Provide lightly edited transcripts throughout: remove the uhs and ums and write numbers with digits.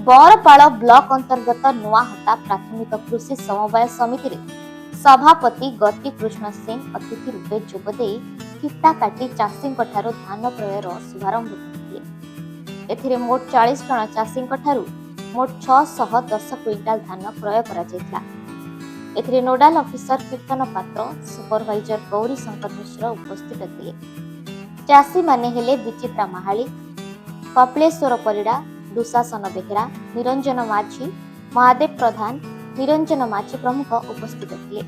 Banarpal block ଅନ୍ତର୍ଗତ ନୂଆହତା ପ୍ରାଥମିକ କୃଷି ସମବାୟ ସମିତିରେ ସଭାପତି ଗତିକୃଷ୍ଣ ସିଂ ଅତିଥି ରୂପେ ଯୋଗଦେଇ ଫିତା କାଟି ଚାଷୀଙ୍କଠାରୁ ଧାନ କ୍ରୟର ଶୁଭାରମ୍ଭ କରିଥିଲେ। ଏଥିରେ ମୋଟ 40 ଜଣ ଚାଷୀଙ୍କଠାରୁ ମୋଟ 610 କୁଇଣ୍ଟାଲ ଧାନ କ୍ରୟ କରାଯାଇଥିଲା। ଏଥିରେ ନୋଡାଲ ଅଫିସର କୀର୍ତ୍ତନ ପାତ୍ର, ସୁପରଭାଇଜର ଗୌରୀ ଶଙ୍କର ମିଶ୍ର ଉପସ୍ଥିତ ଥିଲେ। ଚାଷୀମାନେ ହେଲେ ବିଚିତ୍ରା ମାହାଳି, କପିଳେଶ୍ୱର ପରିଡ଼ା, ଦୁଶାସନ ବେହେରା, ନିରଞ୍ଜନ ମାଝୀ, ମହାଦେବ ପ୍ରଧାନ, ନିରଞ୍ଜନ ମାଝୀ ପ୍ରମୁଖ ଉପସ୍ଥିତ ଥିଲେ।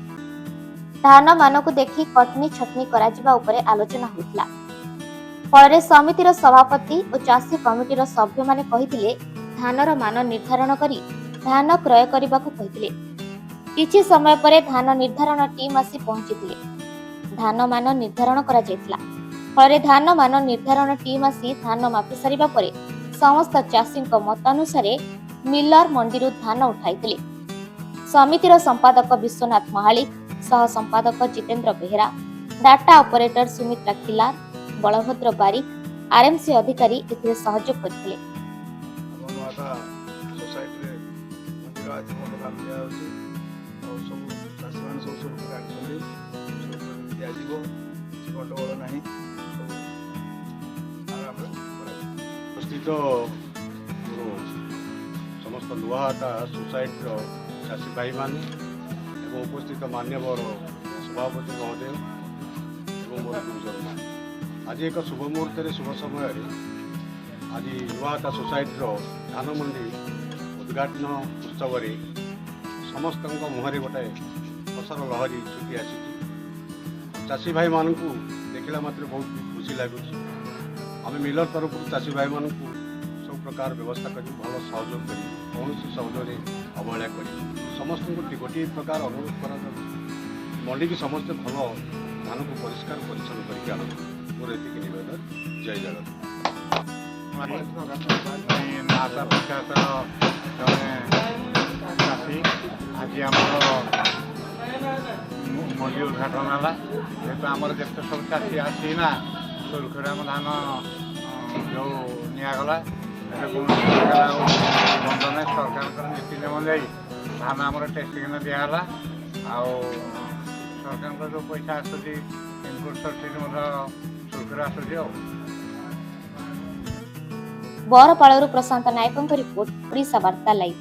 ଧାନ ମାନକୁ ଦେଖି କଟନୀ ଛଟନୀ କରାଯିବା ଉପରେ ଆଲୋଚନା ହୋଇଥିଲା। ଫଳରେ ସମିତିର ସଭାପତି ଓ ଚାଷୀ କମିଟିର ସଭ୍ୟମାନେ କହିଥିଲେ, ଧାନର ମାନ ନିର୍ଦ୍ଧାରଣ କରି ଧାନ କ୍ରୟ କରିବାକୁ କହିଥିଲେ। କିଛି ସମୟ ପରେ ଧାନ ନିର୍ଦ୍ଧାରଣ ଟିମ୍ ଆସି ପହଞ୍ଚିଥିଲେ। ଧାନ ମାନ ନିର୍ଦ୍ଧାରଣ କରାଯାଇଥିଲା। ଫଳରେ ଧାନ ମାନ ନିର୍ଦ୍ଧାରଣ ଟିମ୍ ଆସି ଧାନ ମାପି ସାରିବା ପରେ ସମସ୍ତ ଚାଷୀଙ୍କ ମତାନୁସାରେ ମିଲର ମଣ୍ଡିରୁ ଧାନ ଉଠାଇଥିଲେ। ସମିତିର ସମ୍ପାଦକ ବିଶ୍ୱନାଥ ମହାଳିକ, ସହ ସମ୍ପାଦକ Jitendra Behera, data operator Sumitra Khilar, Balabhadra Barik, RMC ଅଧିକାରୀ ଏଥିରେ ସହଯୋଗ କରିଥିଲେ। ଆମ ନୂଆଟା ସୋସାଇଟିରେ ମଣ୍ଡିର ଆଜି ଭଲ ଧାନ ଦିଆହେଉଛି ଆଉ ସବୁ ଚାଷୀମାନେ ସବୁ ସୁରୁଖୁରୁରେ ଆଣିଛନ୍ତି। ସୁରୁଖୁରୁରେ ଦିଆଯିବ, କିଛି ଗଣ୍ଡଗୋଳ ନାହିଁ, ସବୁ ଆରାମରେ କରାଯିବ। ଉପସ୍ଥିତ ଆମର ସମସ୍ତ ନୂଆହାଟା ସୋସାଇଟିର ଚାଷୀ ଭାଇମାନେ ଏବଂ ଉପସ୍ଥିତ ମାନ୍ୟବର ସଭାପତି ମହୋଦୟ ଏବଂ ମୋର ଗୁରୁଜନମାନେ, ଆଜି ଏକ ଶୁଭ ମୁହୂର୍ତ୍ତରେ, ଶୁଭ ସମୟରେ ଆଜି ନୂଆହାଟା ସୋସାଇଟିର ଧାନ ମଣ୍ଡି ଉଦ୍ଘାଟନ ଉତ୍ସବରେ ସମସ୍ତଙ୍କ ମୁହଁରେ ଗୋଟାଏ ହସର ଲହରୀ ଛୁଟି ଆସିଛି। ଚାଷୀ ଭାଇମାନଙ୍କୁ ଦେଖିଲା ମାତ୍ରେ ବହୁତ ଖୁସି ଲାଗୁଛି। ଆମେ ମିଲର ତରଫରୁ ଚାଷୀ ଭାଇମାନଙ୍କୁ ସବୁ ପ୍ରକାର ବ୍ୟବସ୍ଥା କରିବୁ, ଭଲ ସହଯୋଗ କରିବୁ, କୌଣସି ସହଯୋଗରେ ଅବହେଳା କରିବୁ। ସମସ୍ତଙ୍କୁ ଗୋଟିଏ ପ୍ରକାର ଅନୁରୋଧ କରାଯାଉଛି, ମଣ୍ଡିକି ସମସ୍ତେ ଭଲ ଧାନକୁ ପରିଷ୍କାର ପରିଚ୍ଛନ୍ନ କରିକି ଆଣନ୍ତୁ। ମୋର ଏତିକି ନିବେଦନ। ଜୟ ଜଗନ୍ନାଥ। ନୂଆହାତା ପଞ୍ଚାୟତର ଜଣେ ଚାଷୀ। ଆଜି ଆମର ମଣ୍ଡି ଉଦ୍ଘାଟନ ହେଲା। ଯେହେତୁ ଆମର ଯେତେ ସବୁ ଚାଷୀ ଆସିନା ସୁରୁଖୁରୁରେ ଆମ ଧାନ ଯେଉଁ ନିଆଗଲା, ଏଟା କୌଣସି ପ୍ରକାର ଆଉ ବନ୍ଦ ନାହିଁ। ସରକାରଙ୍କର ନୀତି ନିୟମ ଅନୁଯାୟୀ ଧାନ ଆମର ଟେଷ୍ଟିଂ ଦିଆହେଲା ଆଉ ସରକାରଙ୍କର ଯେଉଁ ପଇସା ଆସୁଛି, ଇନପୁଟ୍ ସବସିଡ଼ି ମଧ୍ୟ ସୁରୁଖୁରୁରେ ଆସୁଛି ଆଉ। ବଅଁରପାଳରୁ ପ୍ରଶାନ୍ତ ନାୟକଙ୍କ ରିପୋର୍ଟ, ଓଡ଼ିଶା ବାର୍ତ୍ତା ଲାଇଭ୍।